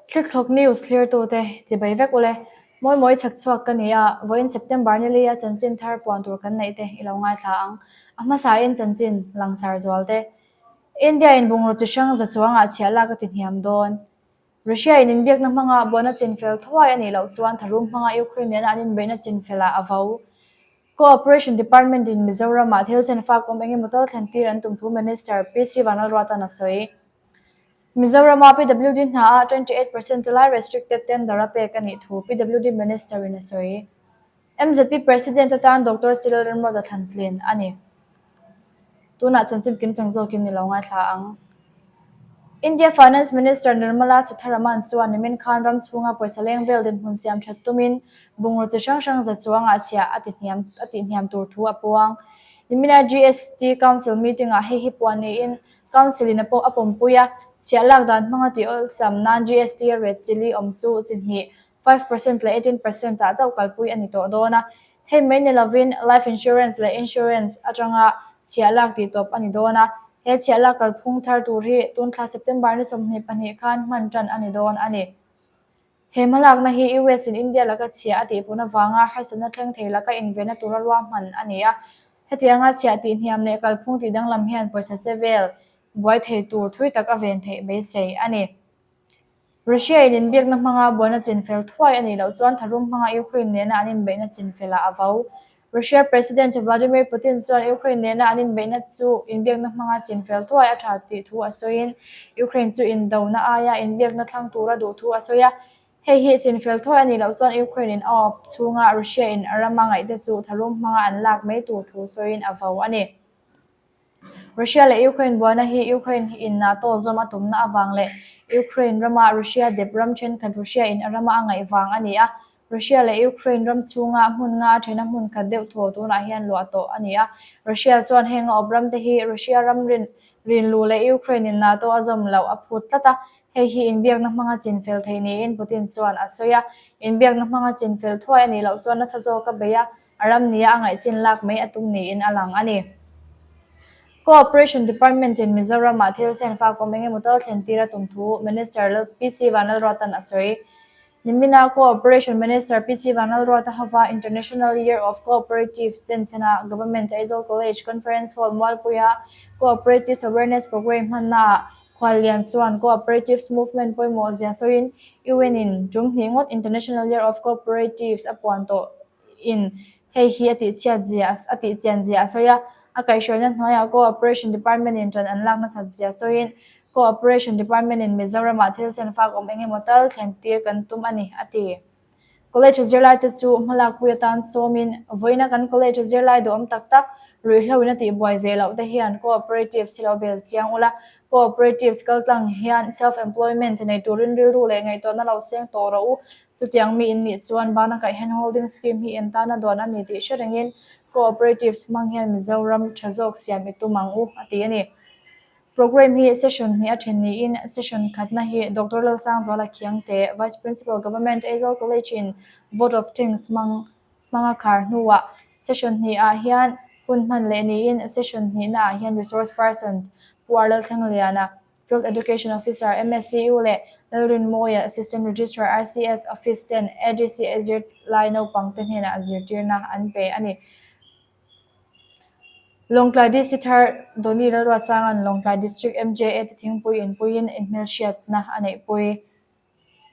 Thlikthlawk News thlirtute chibai vek ule. Mawi mawi chhak chhuak ka ni a, vawiin September ni leia chanchin thar puan tur kan neih te i lo ngaithla ang. A hmasain chanchin langsar zual te. India in bungraw chi hrang za chuangah chhiah lak a ti hniam dawn. Russia in inbiakna hmanga buaina chinfel thuai a nih loh chuan tharum hmanga Ukraine nena an inbeihna chinfelah a vo. Cooperation Department in Mizoramah thil chenfak awm engemaw tal thlen tir an tum thu Minister PC Vanlalruatan a sawi. Mizorama PWD hnaah 28% lai restricted tender a pek a nih thu PWD Minister in a sawi. MZP President atan Doctor Cyril Remroda thlan tlin a ni. Tunah chanchin kim chang zawkin ni lo ngaithla ang. India Finance Minister Nirmala Sitharaman chuan nimin khan ram chhunga pawisa leng vel dinhmun siam that tumin bungraw chi hrang hrang za chuangah chhiah a ti hniam a tih hniam tur thu a puang. Nimina GST Council meeting-ah hei hi puan niin Council in a pawh a pawmpui a, chhiah lak dan hmanga tih awlsam nan GST a ret chili awm chu chi hnih, 5% leh 18% ah chauh kalpui a ni tawh dawn a. Hei mai ni lovin life insurance leh insurance atanga chhiah lak tih tawp a ni dawn a, he chhiah lak kalphung thar tur hi tun thla September ni 22 khan hman tan a ni dawn a ni. He hmalakna hi US in India laka chhiah a tihpun avanga harsatna thleng thei laka invenna tura ruahman a ni a. Hetianga chhiah tih hniam leh kalphung tih danglam hian pawisa che vel buai thei tur thui tak a ven theih beisei a ni. Russia in inbiakna hmanga buaina chinfel thuai a nih loh chuan tharum hmanga Ukraine nena an inbeihna chinfelah a vo. Russia President Vladimir Putin chuan Ukraine nena an inbeihna chu inbiakna hmanga chinfel thuai a tha tih thu a sawiin Ukraine chu indona aia inbiakna thlang tura duh thu a sawi a. Hei hi chinfel thuai a nih loh chuan Ukraine in a awp chhunga Russia in a rama ngaihte chu tharum hmanga an lak mai tur thu sawiin a vo a ni. Russia leh Ukraine buaina hi Ukraine in NATO zawm a tumna avang leh Ukraine rama Russia dep ram thenkhat Russia in a rama a ngaih vang a ni a. Russia leh Ukraine ram chhunga hmun nga a thena hmun khat deuh thaw tunah hian luah tawh a ni a. Russia chuan heng a awp ram te hi Russia ram rin rinlu leh Ukraine in NATO a zawm loh a phut tlat a. Hei hi inbiakna hmanga chinfel theih niin Putin chuan a sawi a. Inbiakna hmanga chinfel thuai a nih loh chuan nasa zawk a bei a. A ram nia a ngaihchin lak mai a tum niin a lang a ni. Cooperation Department in Mizoram-ah thil chhenfak awm engemaw tal thlen tir a tum thu Minister PC Vanlalruata'n a sawi. Nimina Cooperation Minister PC Vanlalruata hova International Year of Cooperatives denchhena Government Aizawl College Conference Hall Mualpuia Cooperatives Awareness Programme hmannaah Khuallian chuan Cooperatives Movement pawimawh zia sawiin UN in tum hnih ngawt International Year of Cooperatives a puan tawh in hei hi a tihchhiat zia a tihchian zia a sawi a, a kaihhruaina hnuaiah Cooperation Department in ṭan an lak nasat zia sawiin Cooperation Department in Mizoramah thil chenfak awm eng emaw tal thlen tir kan tum a ni, a ti. College zirlaite chu hmalakpui atan sawmin vawiina kan college zirlai duhawm tak tak ruihhlo in a tihbuai ve loh te hian Cooperatives hi lo bel chiang ula, Cooperatives kaltlang hian self-employment nei turin rilru leh ngaihtuahna lo seng tawh rawh u, Chutiang mi in nih chuan bana kaih hand holding scheme hi en tana duan a ni tih hre rengin Cooperatives hmang hian Mizoram tha zawk siam i tum ang u, a ti a ni. Programme hi session hnih a then niin session khatna hi Doctor Lalsangzuala Khiangte, Vice Principal Government Aizawl College in vote of thanks hmang hmanga khar hnuah session hnihah hian hun hman leh niin session hnihnaah hian resource person Pu Arlalthlengliana Field Education Officer, MSCU leh Lalrinmawia, Assistant Registrar, RCS Office ten AGCA zirlai naupangte hnenah zirtirna an pe a ni. Lawngtlai DC thar Donny Lalruatsanga'n Lawngtlai District MJA te thingpui inpuiin inhmelhriatna a neihpui.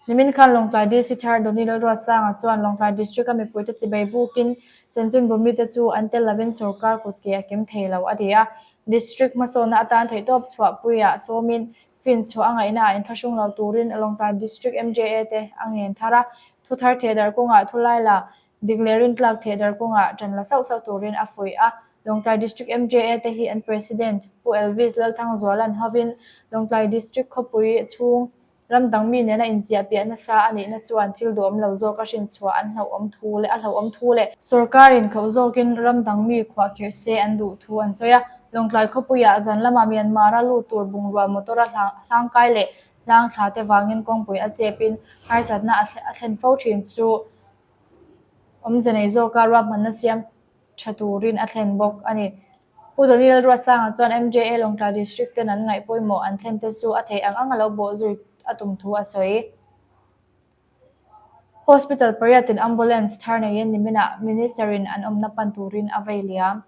Nimin khan Lawngtlai DC thar Donny Lalruatsanga chuan Lawngtlai District-a mipuite chibei bukin chanchinbu mite chu an tel lovin sorkar kutke a kim thei lo a ti a. District hmasawnna atan theihtawp chhuahpuiah sawmin fin chhuah a ngaihnaah inthlahrung lo turin Lawngtlai District MJA te a ngen thar a. Thuthar thehdarh kawngah thulai la dik leh rintlak thehdarh kawngah ṭan la sauh sauh turin a fuih a. Lawngtlai District MJA te hi an President Pu Elvis Lalthangzuala'n hovin Lawngtlai District khawpui chhung Ram dang mi nena inchiah piah nasa a nihna chuan thil duhawm lo zawk a hrinchhuah an hlauhawm thu leh a hlauhawm thu leh sorkarin khauh zawkin ram dang mi khuahkhirh se an duh thu an sawi a. Lawngtlai khawpuiah zan lama Myanmar-a lut tur bungrua motor-a hlangkai leh hlangthla te vangin kawngpui a chepin harsatna a thlen fo thin chu awmze nei zawka ruahmanna siam tha turin a thlen bawk a ni. Pu Daniel Ruatsanga chuan MJA Lawngtlai District ten an ngaih pawimawh an thlen te chu a theih ang ang a lo bawh zui a tum thu a sawi. Hospital pariatin ambulance thar neiin niminah Minister-in an awmna pan turin a vei liam.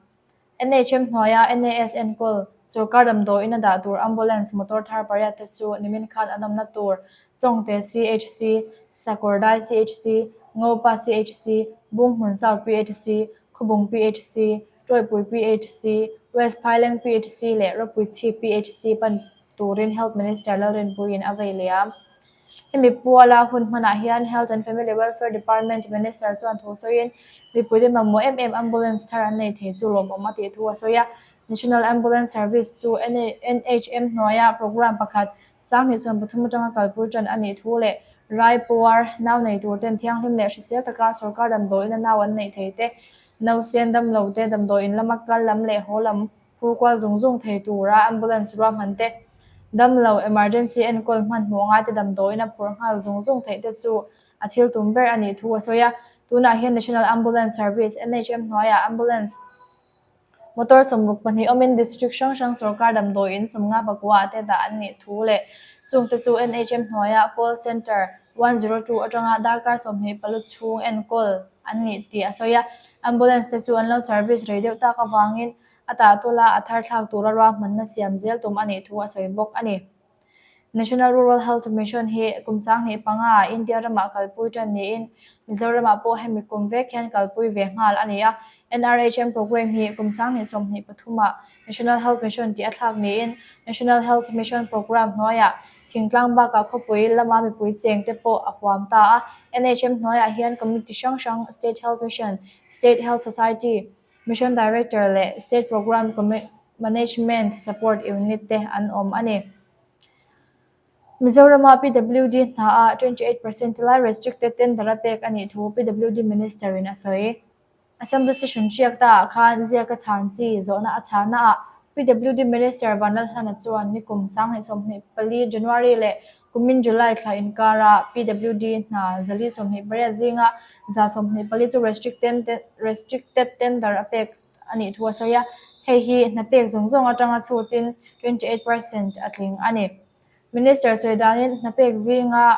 NHM hnuaia NAS enkawl sorkar damdawiin a dah tur ambulance motor thar pariat te chu nimin khan an awmna tur Chawngte CHC, Sakawrdai CHC, Ngopa CHC, Bunghmun South PHC, Khawbung PHC, Tawipui PHC, West Phaileng PHC leh Rawpuichhip PHC pan turin Health Minister Lalrinpuiin a vei liam. Hemi puala hun hmanah hian Health and Family Welfare Department Minister chuan thu sawiin, mipuite mamawh em em ambulance thar an nei thei chu lawmawm a tih thu a sawi a. National Ambulance Service chu NHM hnuaia programme pakhat 2013 atanga kalpui tan a nih thu leh Raipuar nau nei tur ten thianghlim leh hrisel taka sorkar damdawiin a nau an neih thei te, nausen damlo te damdawiin lama kal lam leh haw lam Phur kual zung zung thei tura ambulance ruahman te, damlo emergency enkawl hmanhmawh ngaite damdawiin a phur nghal zung zung theih te chu a thil tum ber a nih thu a sawi a. Tunah hian National Ambulance Service, NHM, hnuaiah ambulance motor 62 awmin district hrang hrang sorkar damdawiin 54 ah te dah an nih thu leh chungte chu NHM hnuaia call centre 102 atanga darkar 24 chhung enkawl an nih tih a sawi a. Ambulance te chu an lo service rei deuh tak avangin a tahtawla a thar thlak tura ruahmanna siam zel tum a nih thu a sawi bawk a ni. National Rural Health Mission hi kum 2005 ah India ramah kalpui tan niin Mizoramah pawh hemi kum vek hian kalpui ve nghal a ni a. NRHM programme hi kum 2023 ah National Health Mission tih a thlak niin National Health Mission programme hnuaiah thingtlang bakah khawpui lama mipui cheng te pawh a huam ta a. NHM hnuaiah hian committee hrang hrang State Health Mission, State Health Society, Mission Director leh State Programme Management Support Unit te an awm a ni. Mizorama PWD hnaah 28% lai restricted tender a pek a nih thu PWD Minister-in a sawi. Assembly session hriak ta ah khan ziaka chhan chi zawhna a chhana ah PWD Minister Vanlalhlana chuan nikum 2024 January leh kumin July thla inkara PWD hna 428 zinga 124 chu restricted tender a pek a nih thu a sawi a, hei hi hna pek zawng zawng atanga chhutin 28% a tling a ni. Minister sawi danin hna pek zinga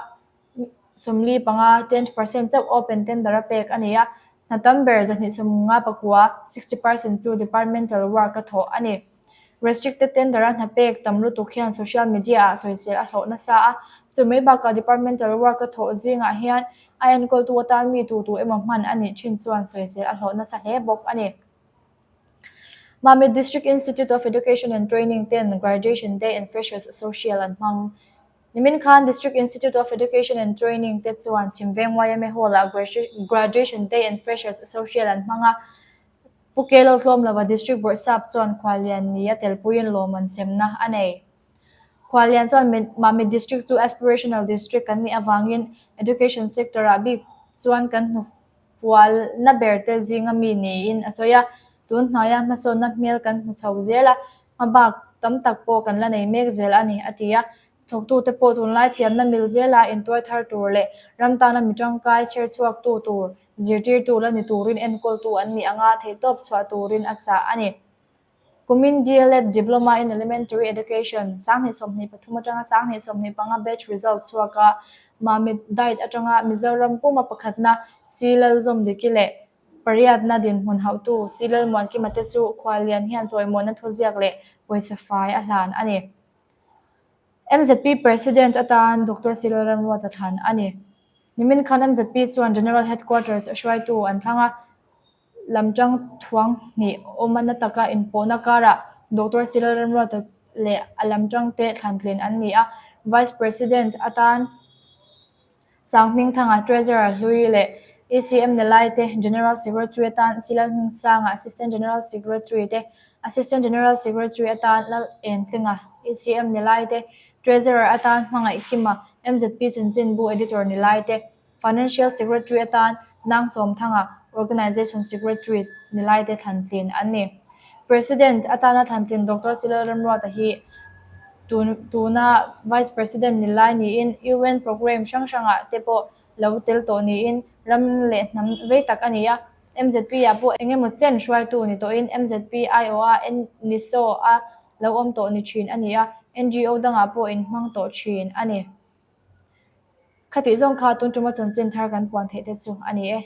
45, 10%, chauh open tender a pek a ni a, hna tam ber 259, 60%, chu departmental work a thawh a ni. Restricted tender a hna pek tam lutuk hian social media ah sawisel a hlawh nasa a, chu mai bakah departmental work a thawh zingah hian a enkawltu atan mi tu tu emaw hman a nih thin chuan sawisel a hlawh nasa hle bawk a ni. Mamit District Institute of Education and Training ten Graduation Day and Freshers Social an hmang. Nimin khan District Institute of Education and Training te chuan Chhimveng YMA Hall-ah Graduation Day and Freshers Social an hmang a, Pu Kelo Tlawmlova District Bawrhsap chuan Khuallian ni a telpuiin lawmman semna a nei. Khuallian chuan Mamit District chu Aspirational District kan nih avangin Education sector-ah bik chuan kan hnufualna ber te zinga mi niin a sawi a, tun hnuaia hmasawnna hmel kan hmu chho zel a, hmabak tam tak pawh kan la nei mek zel a ni, a ti a. Thawktute pawh tunlai thiamna mil zela intuai thar tur leh ram tana mi tangkai chherchhuaktu tur, zirtirtu la ni turin enkawltu an nih anga theihtawp chhuah turin a chah a ni. Kumin DLEd Diploma in Elementary Education 2023 atanga 2025 batch result chhuaka Mamit Diet atanga Mizoram puma pakhatna Si Lalzawmdiki leh Pariatna dinhmun hauhtu Si Lalmuankima te chu Khuallian hian chawimawina thuziak leh pawisa fai a hlan a ni. MZP President atan Doctor Cyril Ramruata thlan a ni. Nimin khan MZP chuan General Headquarters hruaitu an thlang a, lamtang thuang hnih awma na taka inpawhna karah Doctor Cyril Ramruata leh a lamtangte thlantlin an ni a, Vice President atan Sanghmingthanga, Treasurer hlui leh ECM Nilai te, General Secretary atan Silal Hmingsanga, Assistant General Secretary te, Assistant General Secretary atan Lal Entlinga, ECM Nilai te, Treasurer atan Hmangaih Kima, MZP Chanchinbu Editor Nilai te, Financial Secretary atan Nang Sawmthanga, Organisation Secretary Nilai te thlantlin an ni. President atana thlantlin Doctor Silal Ramruata hi tuna Vice President ni lai niin UN programme hrang hrangah te pawh lo tel tawh niin ram leh hnam vei tak a ni a. MZP ah pawh eng emaw chen hruaitu ni tawhin MZP aiawha NISO a lo awm tawh ni thin a ni a, NGO dangah pawh inhmang tawh thin a ni. Khatih zawng kha tun tuma chanchin thar kan puan theih te chu a ni e.